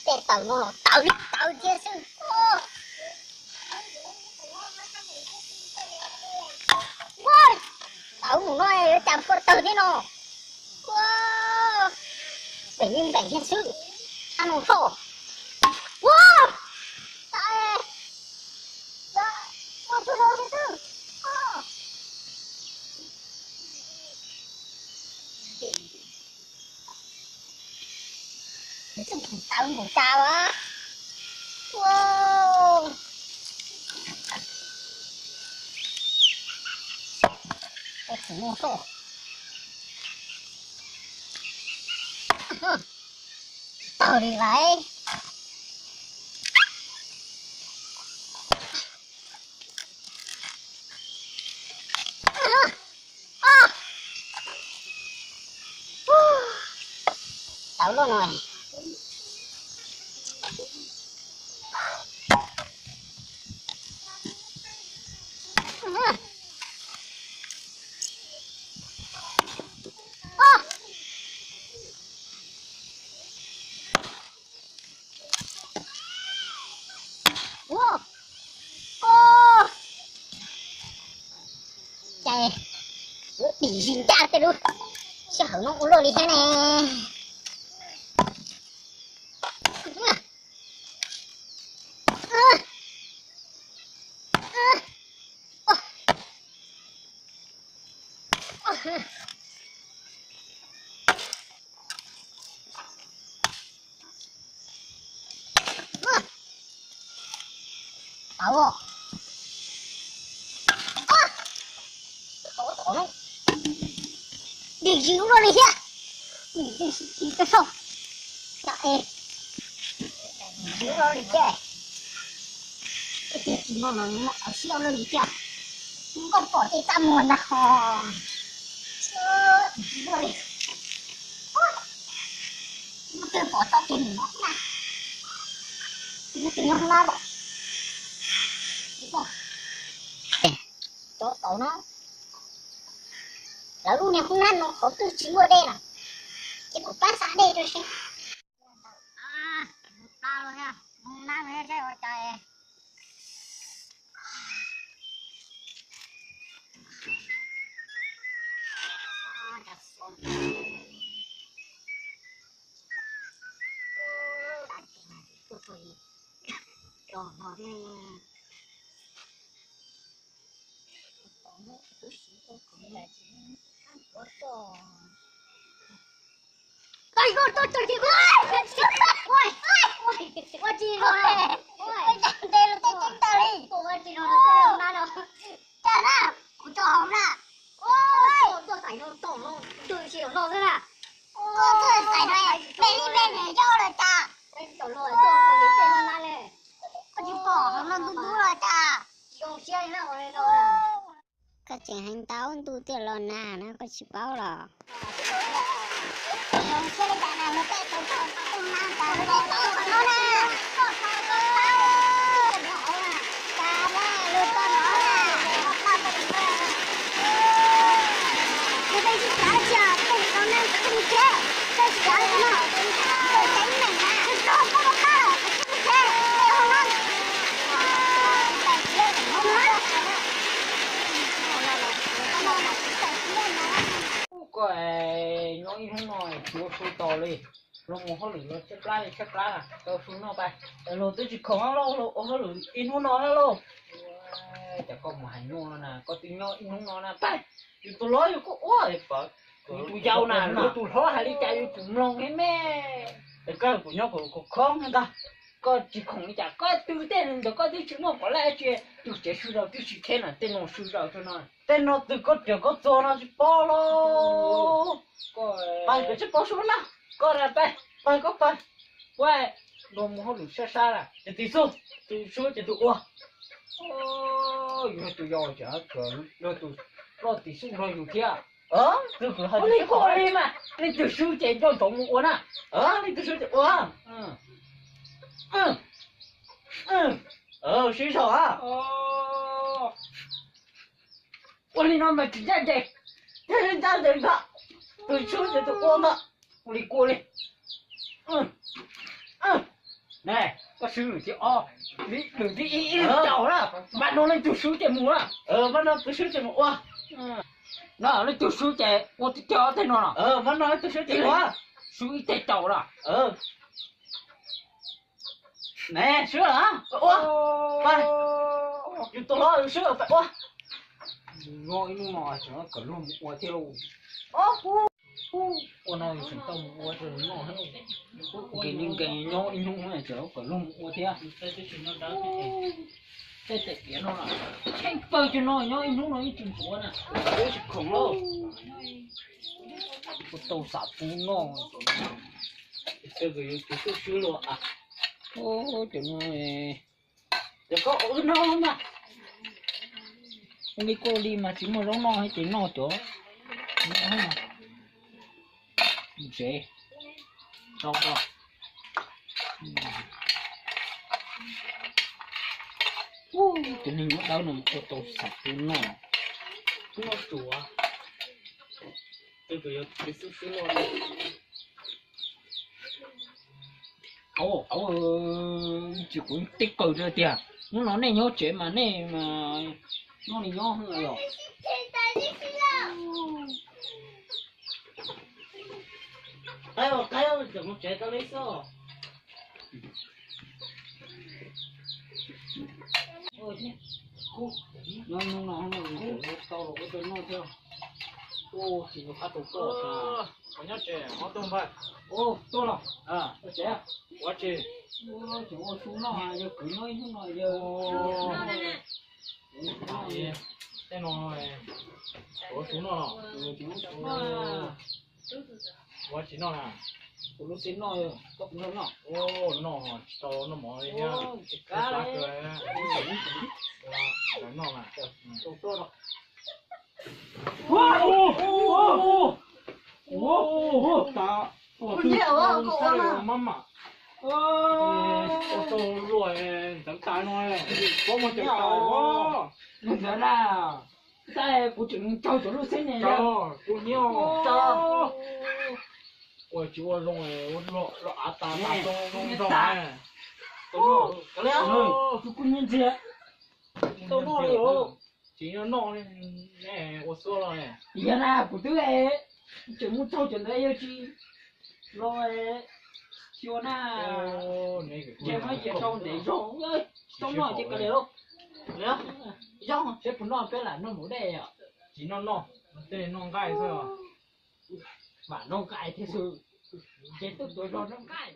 Tej tawm no tawm li tawm thiab xwb. Ua, tawm mus no yuav cas kua tawg thiab no. Ua, npeem li npeem thiab xwb. Ab no ho. Ua, tawm, ua tug no thiab xwb. Tawv npaum cas as. Ua, tawg li lawm. Tawv loj no. Cas lub dim zis ncaj tej lub sij hawm no ua luaj li thiab ne. Tau. Dim zis ua luaj li thiab. Dim zis tau sau. Cas es dim zis ua luaj li thiab. Tej txiv no los muaj qhov siab ua luaj li thiab. Nkauj pom tej txaj muag ntag ho. Dim zis ua luaj li. Muaj twg pom tau ces nws no na. Nws twb nyob hauv na los. Cov tau na. Lawv lub niag hoob nab no qhov twg tsis muaj dej na, ces kuv pab xa dej rau seb. Pab los hoob nab no seb ua cas. Ua tsis los, ua tsis los, ua tsis los, ua tsis los. Cas na, kuv tso hauv na. Tuaj xaiv no tom no, twb tsis los no xwb na. Koj twb xaiv no, me li me nws yau lawm cas. Koj tsis pom hauv no ntub ntub lawm cas. Koj tseem hais ntau ntu tiag los na, koj tsis paub los? Koj nyob ib hnub no tsis ua su tos li, los mus hauj lwm los tshaib plab li tshaib plab na, tau su noj pais. Los twb tsis khoom los ua hauj lwm ib hnub no na lauj. Cas koj mus hais nyuj no na, koj twb nyob ib hnub no na pais. Yus tus hlob yog koj ua pawv, yus tus yau na, yus tus hlob hais li cas yus tsum mloog thiab me. Es koj kuv nyob kuv khoom ntag. Koj tsis khoom li cas, koj twb tej ntawd koj twb tsis muaj pom laj tsi, tus tsev su zaus twb tsis kheb na, tej no su zaus tso no. Tej no twg koj riam koj txog no tsis paub los. Pais koj tsis paub sub na, koj ra pais, pais koj pais. Ua, luag mus hauj lwm sab sab na, ces tus xub, tus sub ces tus ua. Yog tus yau ces yog tus loj tim xub nrog yus thiab. Tus kuv hais li koj li mas, leej twg sub ces nco ntsoov mus ua na. Leej twg sub ces ua. Sib zog a. Ua li no mas tsis ncaj ncees, thiaj li ncaj ncees ntag. Tus sub ces tus ua ntag. Ua li kua li. Ne, koj swb lwm thib ob, lwm thib ib ib caum na, npaj no leej twg swb ces mus na. Npaj no twb swb ces mus ua. No leej twg swb ces ua tib teg ob teg no los. Npaj no leej twg swb ces ua. Swb ib teg caum los. Ne, swb lawm, ua. Yus tus hlob yus swb lawm pais ua. Nyob ib hnub no tseem kom luag mus ua thiab lauj. Ua no yus tseem tau mus ua rau noj thiab. Nkees li nkees nyob ib hnub no tseem kom luag mus ua thiab. Tej tais tiav no na, tsheej pawg cov no nyob ib hnub no yeej tsis ntxuav na. Tsis khoom lauj. Ua tau xam pub noj. Tus xwb los a. Cov no, cov koj ua wb noj mas. Ua li koj li mas tsis muaj zaub noj ces noj cov no. Tsev, rau koj. Cov neeg nyob dawb no ua tau xam pub noj. Noj tsuav. Tus yuav tus xwb xwb los. Au, au, tsis kuv teb kaws rau tiag. Hnub no nej nyob tsev mas nej mas nyob li nyob yom. Qaib ua qaib, tseem mus tsev tau li xwb. Nyob hnub no tau los ua rau noj thiab. Ua tsis ua qab tau koj. Nyob tsev, ob tuaj npawg. Tuaj los. Tuaj tsev. Ua tsis. Tseem ua su noj, yog kwv nyob ib hnub no yog. Tej no ua su noj. Ua tsis noj na. Kuv lub xib noj, koj puas noj? Noj tsis tau noj mov li thiab. Tsis kab li. Noj mas. Ua tau luaj ntxeev tas no, pob muag ceev tas. Ntxeev na, kuv tseem tsaug cov lub xib ne. Kuv nyiam. Ua tsis ua zoo, ua av tas tas zoo zoo. Tus kuj nyiam ntxiag. Tau noj li. Tsis noj, ua xua los. Yog na kuv twb tseem mus tsaug cov ntawd yog tsis los xyuas na. Ces no ces rau ntev zog, tau noj ces kav liam lauj. Yog seb puas noj peb lam noj mus dej os. Tsis noj noj, tej noj nqaij xwb. Mam noj nqaij thiab xwb, ces twb tuav zog noj nqaij.